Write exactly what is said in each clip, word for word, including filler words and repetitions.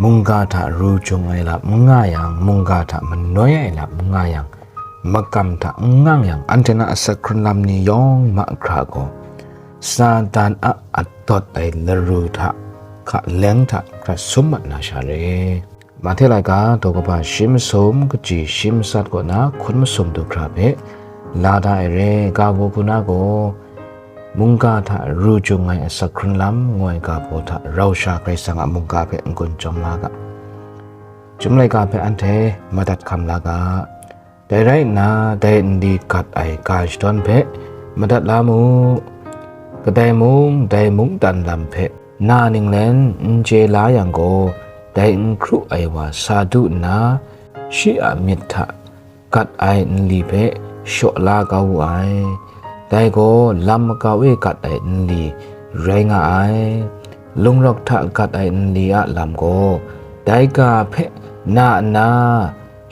Mungga hta ru jung ai lam n nga yang, mungga hta manoi ai lam n nga yang, makam hta n ngang yang, anhte na asak hkrun lam ni yawng mahkra gaw, Satan a adawt ai laru hta, hka leng hta hkrat sum mat na sha re. Mahte laika daw kaba shi masum kaji shi matsat kaw na hkun masum du hkra hpe la da ai re. Ga baw hku na gaw, mungga hta ru jung ai asak hkrun lam ngu ai ga baw hta rau sha Karai Kasang a mungga hpe n-gun chyawm la ga. Chyum laika hpe anhte madat hkam la ga. Dai rai nna, dai nli gat ai ga shadawn hpe madat la mu. Kadai mung dai mungdan lam hpe na ninglen n chye la yang gaw, dai n hkru ai wa sa du nna, shi a myit hta gat ai nli hpe shaw la kau wu ai. Dai gaw lam makau e gat ai nli rai nga ai. Lungrawk hta gat ai nli a lam gaw, dai ga hpe na nna,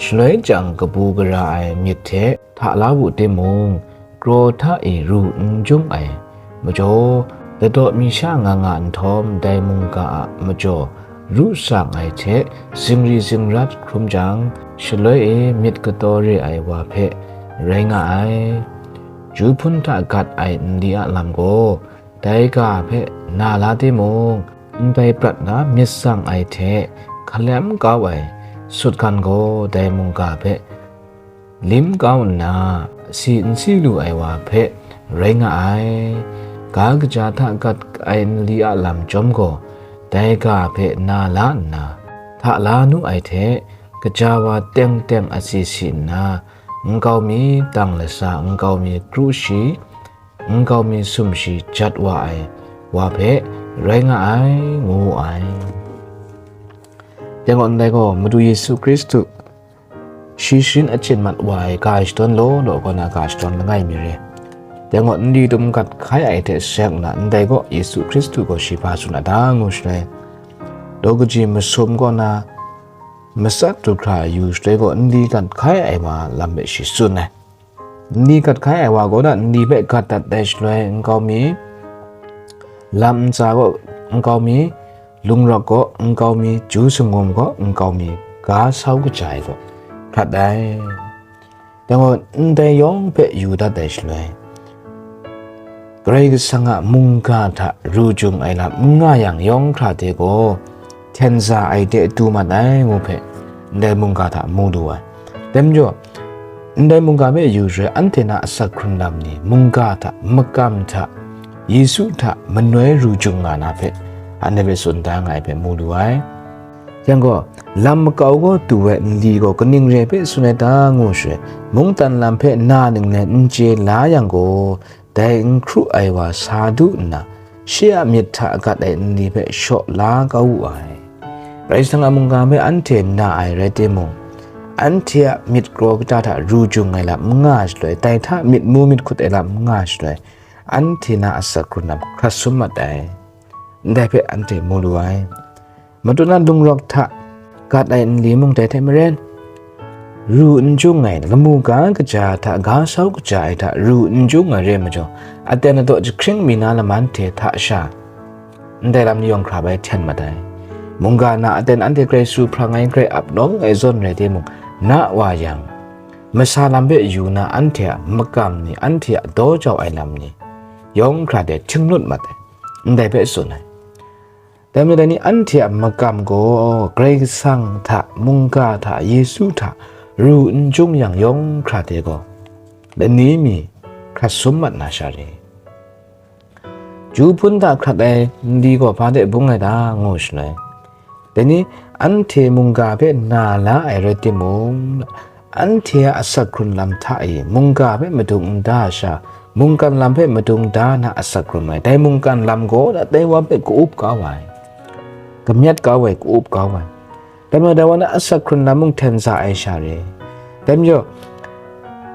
shaloi jang kabu gara ai myit hte hta la wu timung, kraw hta e ru n jung ai majaw, ladaw mi sha nga nga nhtawm, dai mungga a majaw ru tsang ai hte zingri zingrat hkrum jang, shaloi e myit kataw re ai wa hpe rai nga ai. Ju hpun hta gat ai nli a lam gaw, dai ga hpe na la timung, ndai prat na myit tsang ai hte hkalem kau ai sutgan gaw dai mungga hpe lim kau nna, si n si lu ai wa hpe rai nga ai. Ga kaja hta gat ai nli a lam chyawm gaw, dai ga hpe na la nna, hta la nu ai hte, kaja wa teng teng a si si nna, nkau mi tang lasa, nkau mi kru shi, nkau mi sumshi jat wa ai wa hpe rai nga ai, ngu wu ai. Dai gaw ndai gaw, Madu Yesu Hkristu shi sharin achyin mat wa ai ga shadawn law law kaw na ga shadawn langai mi re. Dai gaw, nli dum gat hkai ai hte seng nna, ndai gaw Yesu Hkristu gaw shi hpa tsun a ta ngu shaloi, daw kaji masum kaw na matsat du hkra yu shaloi gaw, nli gat hkai ai wa lam hpe shi tsun ai. Nli gat hkai ai wa gaw na nli hpe gat dat ai shaloi, nkau mi lam ntsa gaw, nkau mi lungrawk gaw, nkau mi ju sangum gaw, nkau mi ga sau kaja ai gaw hkrat ai. Dai gaw, ndai yawng hpe yu dat ai shaloi, Karai Kasang a mungga hta ru jung ai lam n nga yang yawng hkra de gaw, hten za ai de du mat ai ngu hpe, ndai mungga hta mu lu ai. Dai majaw, ndai mungga hpe yu shaloi, anhte na asak hkrun lam ni, mungga hta, makam hta, Yesu hta manoi ru jung nga na hpe, anhte hpe tsun da nga ai hpe mu lu ai. Yang gaw, lam makau gaw du ai nli gaw kaning re hpe tsun ai ta ngu shaloi, mungdan lam hpe na ninglen n chye la yang gaw, dai n hkru ai wa sa du nna, shi a myit hta gat ai nli hpe shaw la kau wu ai. Karai Kasang a mungga hpe anhte na ai rai timung, anhte a myit kraw kata hta ru jung ai lam n nga shaloi, dai hta myit mu myit hkut ai lam n nga shaloi, anhte na asak hkrun lam hkrat sum mat ai. Ndai hpe anhte mu lu ai. Madu na lungrawk hta gat ai nli mung dai hte maren, ru n jung ai, lamu ga kaja hta ga sau kaja ai hta ru n jung ai re ai majaw, aten adaw jahkring mi na lam anhte hta sha, ndai lam ni yawng hkra bai hten mat ai. Mungga na aten anhte grai su hprang ai, grai ap nawng ai zawn rai timung, na wa yang, masa lam hpe yu na anhte a makam ni, anhte a daw jau ai lam ni, yawng hkra de htinglut mat ai, ndai hpe tsun ai. Dai majaw dai ni anhte a makam gaw Karai Kasang hta, mungga hta, Yesu hta ru n jung yang yawng hkra de gaw, lani mi hkrat sum mat na sha re. Ju hpun hta hkrat ai nli gaw hpa de bung ai ta, ngu shaloi, dai ni anhte mungga hpe na la ai rai timung, anhte a asak hkrun lam hta e mungga hpe madung n da sha, mungkan lam hpe madung da na asak hkrun ai, dai mungkan lam gaw na dai wa hpe ka-up kau ai, kamyat kau ai, ka-up kau ai. Dai majaw dai wa na asak hkrun lam mung hten za ai sha re. Dai majaw,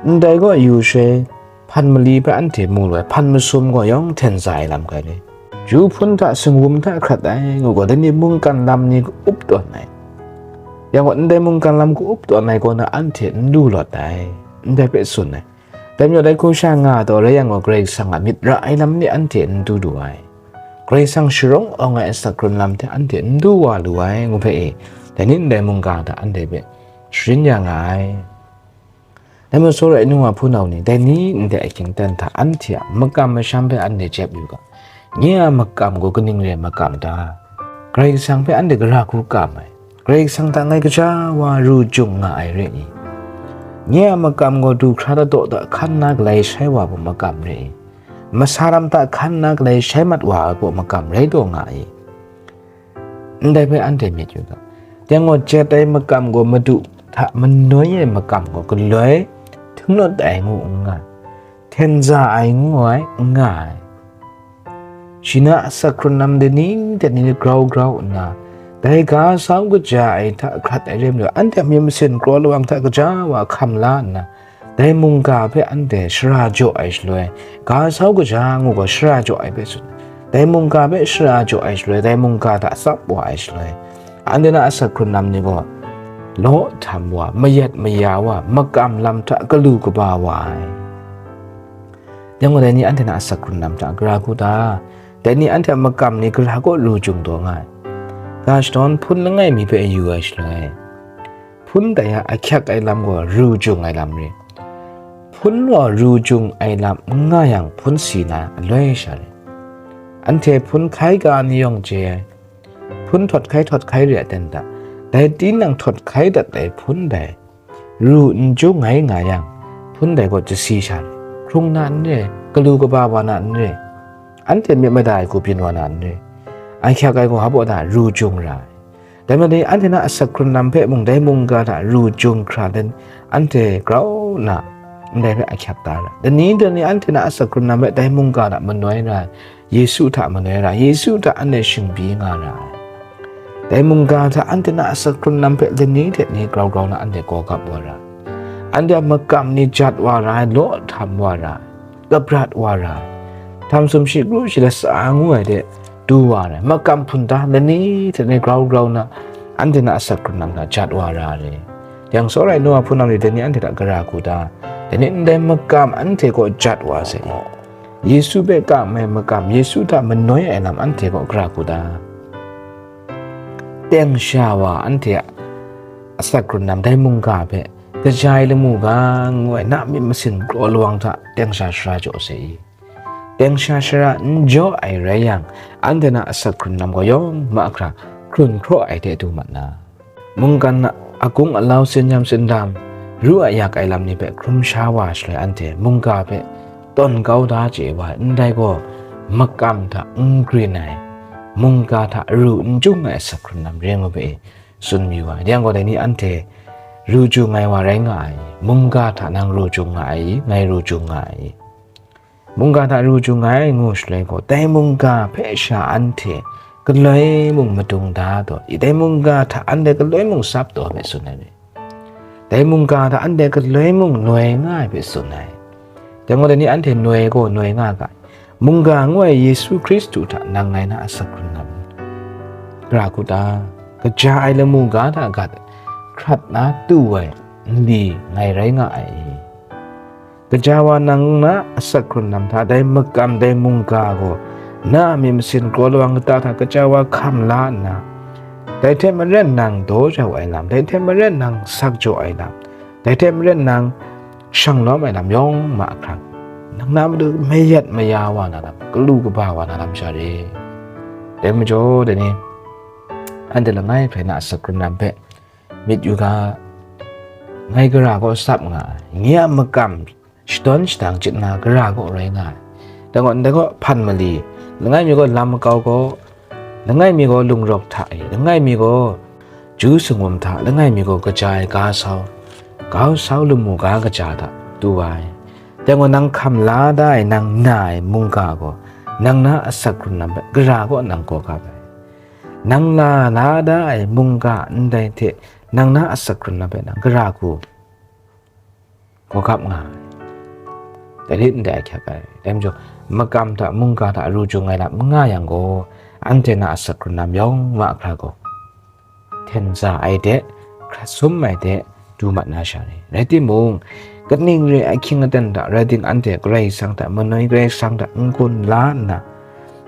ndai gaw yu shaloi, hpan mali hpe anhte mu lu ai, hpan masum gaw yawng hten za ai lam hkai re. Ju hpun hta, singwum hta hkrat ai, ngu gaw, dai ni mungkan lam ni ka-up tawn ai. Yang gaw, ndai mungkan lam ka-up tawn ai gaw na anhte n lu lawt ai, ndai hpe tsun ai. Dai majaw dai hku sha nga taw rai yang gaw, Karai Kasang a myit ra ai lam ni anhte n du lu ai. Karai Kasang sharawng awng ai asak hkrun lam hte anhte n du wa lu ai, ngu hpe e, dai ni ndai mungga hta anhte hpe sharin ya nga ai. Dai majaw rai nu wa hpunau ni, dai ni ndai ahkying aten hta anhte a makam masham hpe anhte jep yu ga. Nye a makam gaw kaning re ai makam ta? Karai Kasang hpe anhte gara hku kam ai, Karai Kasang hta ngai kaja wa ru jung nga ai re i? Nye a makam gaw du hkra ladaw hta hkan nna galai shai wa ai makam re i? Masa lam hta hkan nna galai shai mat wa ai makam rai taw nga i? Ndai hpe anhte myit yu ga. Dai gaw jet ai makam gaw Madu hta manoi ai makam gaw galoi htung lat ai ngu n nga, hten za ai ngu ai n nga ai. Shi na asak hkrun lam lani hte ni grau grau nna, dai ga sau kaja ai hta hkrat ai re majaw, anhte a myit masin kraw lawang hta kaja wa hkam la nna, dai mungga hpe anhte shara jaw ai shaloi, ga sau kaja ngu gaw shara jaw ai hpe tsun ai. Dai mungga hpe shara jaw ai shaloi, dai mungga hta tsap wa ai shaloi, anhte na asak hkrun lam ni gaw law htam wa, mayat maya wa, makam lam hta galu kaba wa ai. Dai gaw, dai ni anhte na asak hkrun lam hta gara hku ta? Dai ni anhte a makam ni gara kaw ru jung taw nga ai. Ga shadawn hpun langai mi hpe yu ai shaloi, hpun dai a ahkyak ai lam gaw ru jung ai lam re. Hpun gaw ru jung ai lam n nga yang, hpun si na aloi sha re. Anhte hpun hkai ga ni yawng chye ai. Hpun htawt hkai htawt hkai re ai ten hta, dai tinang htawt hkai dat ai hpun dai ru n jung ai nga yang, hpun dai gaw jasi sha re, hkrung na n re, galu kaba wa na n re, anhte myit mada ai hku byin wa na n re, ahkyak ai gaw hpa baw na ru jung ra ai. Dai majaw, anhte na asak hkrun lam hpe mung dai mungga hta ru jung hkra dan, anhte grau nna ndai hpe ahkyak da ra ai. Lani lani anhte na asak hkrun lam hpe dai mungga hta manoi ra ai, Yesu hta manoi ra ai, Yesu hta anhte shingbyi nga ra ai. Dai mungga hta anhte na asak hkrun lam hpe lani hte ni grau grau na anhte gawgap wa ra ai. Anhte a makam ni jat wa ra ai, law htam wa ra ai, kaprat wa ra ai, htam sumshi kru shi lasa ngu ai de du wa ra ai, makam hpun da lani hte ni grau grau na anhte na asak hkrun lam hta jat wa ra ai. Yang tsawra ai nu wa hpunau ni, dai ni anhte hta gara hku ta? Dai ni ndai makam anhte kaw jat wa sai i? Yesu hpe kam ai makam, Yesu hta manoi ai lam anhte kaw gara hku ta? Teng sha wa anhte a asak hkrun lam dai mungga hpe kaja ai lamu ga ngu ai na myit masin kraw lawang hta teng sha shara jaw sai i? Teng sha shara n jaw ai rai yang, anhte na asak hkrun lam gaw yawng mahkra hkrun hkraw ai de du mat na, mungkan a agung alau, sinyam sindam, ru a yak ai lam ni hpe hkrum sha wa shaloi, anhte mungga hpe tawn kau da chye wa ai, ndai gaw makam hta n grin ai, mungga hta ru n jung ai asak hkrun lam re ngu hpe tsun mayu ai. Yang gaw, dai ni anhte ru jung ai wa rai nga ai, mungga hta nang ru jung nga ai, ngai ru jung nga ai. Mungga hta ru jung ai ngu shaloi gaw, dai mungga hpe sha anhte galoi mung madung da taw i, dai mungga hta anhte galoi mung sap taw hpe tsun ai re. Dai mungga hta anhte galoi mung noi nga ai hpe tsun ai. Dai gaw, dai ni anhte noi gaw noi nga ga ai. Mungga ngu ai Yesu Hkristu hta nang ngai na asak hkrun lam gara hku ta? Kaja ai lamu ga hta gat hkrat na tu ai nli ngai rai nga ai i? Gaja wa nang na asak hkrun lam hta dai makam dai mungga gaw na a myit masin kraw lawang kata hta gaja wa hkam la nna, dai hte maren nang daw jau ai lam, dai hte maren nang sak jaw ai lam, dai hte maren nang shang lawm ai lam yawng mahkra, nang na matu mayat maya wa na lam, galu kaba wa na lam sha re. Dai majaw, dai ni anhte langai hpe na asak hkrun lam hpe myit yu ga, ngai gara kaw tsap nga ai, nye a makam shadawn shadang chyit na gara kaw rai nga ai. Dai gaw, ndai gaw hpan mali, langai mi gaw lam makau gaw, langai mi gaw lungrawk hta e, langai mi gaw ju sangum hta, langai mi gaw kaja ai ga sau, gau sau lamu ga kaja hta tu ai. Dai gaw, nang hkam la da ai, nang na ai mungga gaw nang na asak hkrun lam hpe gara kaw nang gawgap ai. Nang na la da ai mungga ndai hte nang na asak hkrun lam hpe nang gara hku gawgap nga ai. Dai lit ndai ahkyak ai. Dai majaw, makam hta mungga hta ru jung ai lam n nga yang gaw, anhte na asak hkrun lam yawng mahkra gaw hten za ai de, hkrat sum ai de du mat na sha ni? Rai timung, kaning re ai ahkying aten hta rai ting, anhte Karai Kasang hta manoi, Karai Kasang hta n-gun la nna,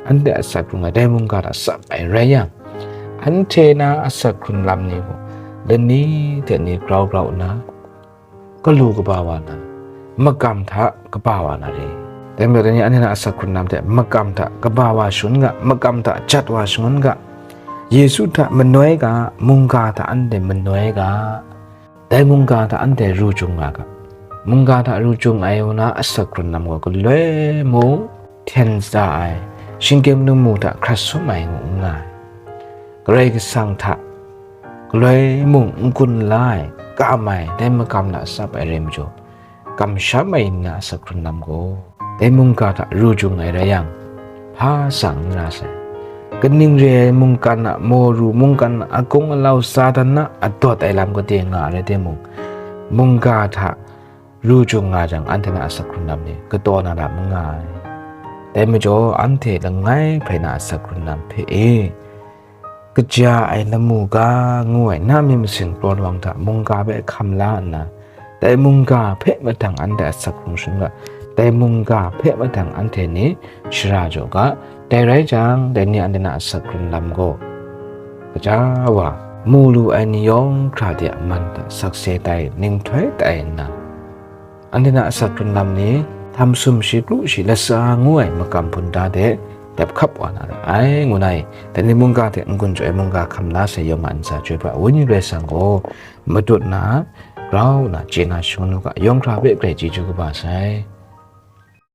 anhte a asak hkrung ai dai mungga hta tsap ai rai yang, anhte na asak hkrung lam ni gaw lani hte ni grau grau nna, galu kaba wa na, makam hta kaba wa na re. Dai majaw, dai ni anhte na asak hkrung lam hte makam hta kaba wa shangun ga, makam hta jat wa shangun ga, Yesu hta manoi ga, mungga hta anhte manoi ga, dai mungga hta anhte ru chyung nga ga. Mungga hta ru chyung ai wa na asak hkrung lam gaw galoi mung hten sa ai, shinggyim lamu hta hkrat sum ai ngu n nga ai. Karai Kasang hta galoi mung n-gun la ai, kam ai, dai makam na tsap ai rai majaw, kamsham ai nna asak hkrung lam gaw, dai mungga hta ru chyung ai rai yang, hpa tsang n ra sai. Kaning re ai mungkan a maw ru, mungkan a akung alau Satan na adawt ai lam gade nga ai rai timung, mungga hta ru chyung nga jang, anhte na asak hkrung lam ni kataw na lam n nga ai. Dai majaw, anhte langai hprai na asak hkrung lam hpe e, kaja ai lamu ga ngu ai na myit masin prawn wang hta mungga hpe hkam la nna, dai mungga hpe mahtang anhte asak hkrung shangun ga, dai mungga hpe mahtang anhte ni shara jaw ga, dai rai jang, dai ni anhte na asak hkrung lam gaw, kaja wa, mu lu ai ni yawng hkra de a man hta sakse tai, ninghtoi tai nna, anhte na asak hkrung lam ni, htam sum shi kru shi latsa ngu ai makam hpun da de, dep hkap wa na ra ai, ngu nna, dai ni mungga hte n-gun jaw ai mungga hkam la sai yawng a ntsa chyoi pra ai Wenyi Karai Kasang gaw, matut na, grau nna, chye na shangun u ga, yawng hkra hpe grai chyeju kaba sai.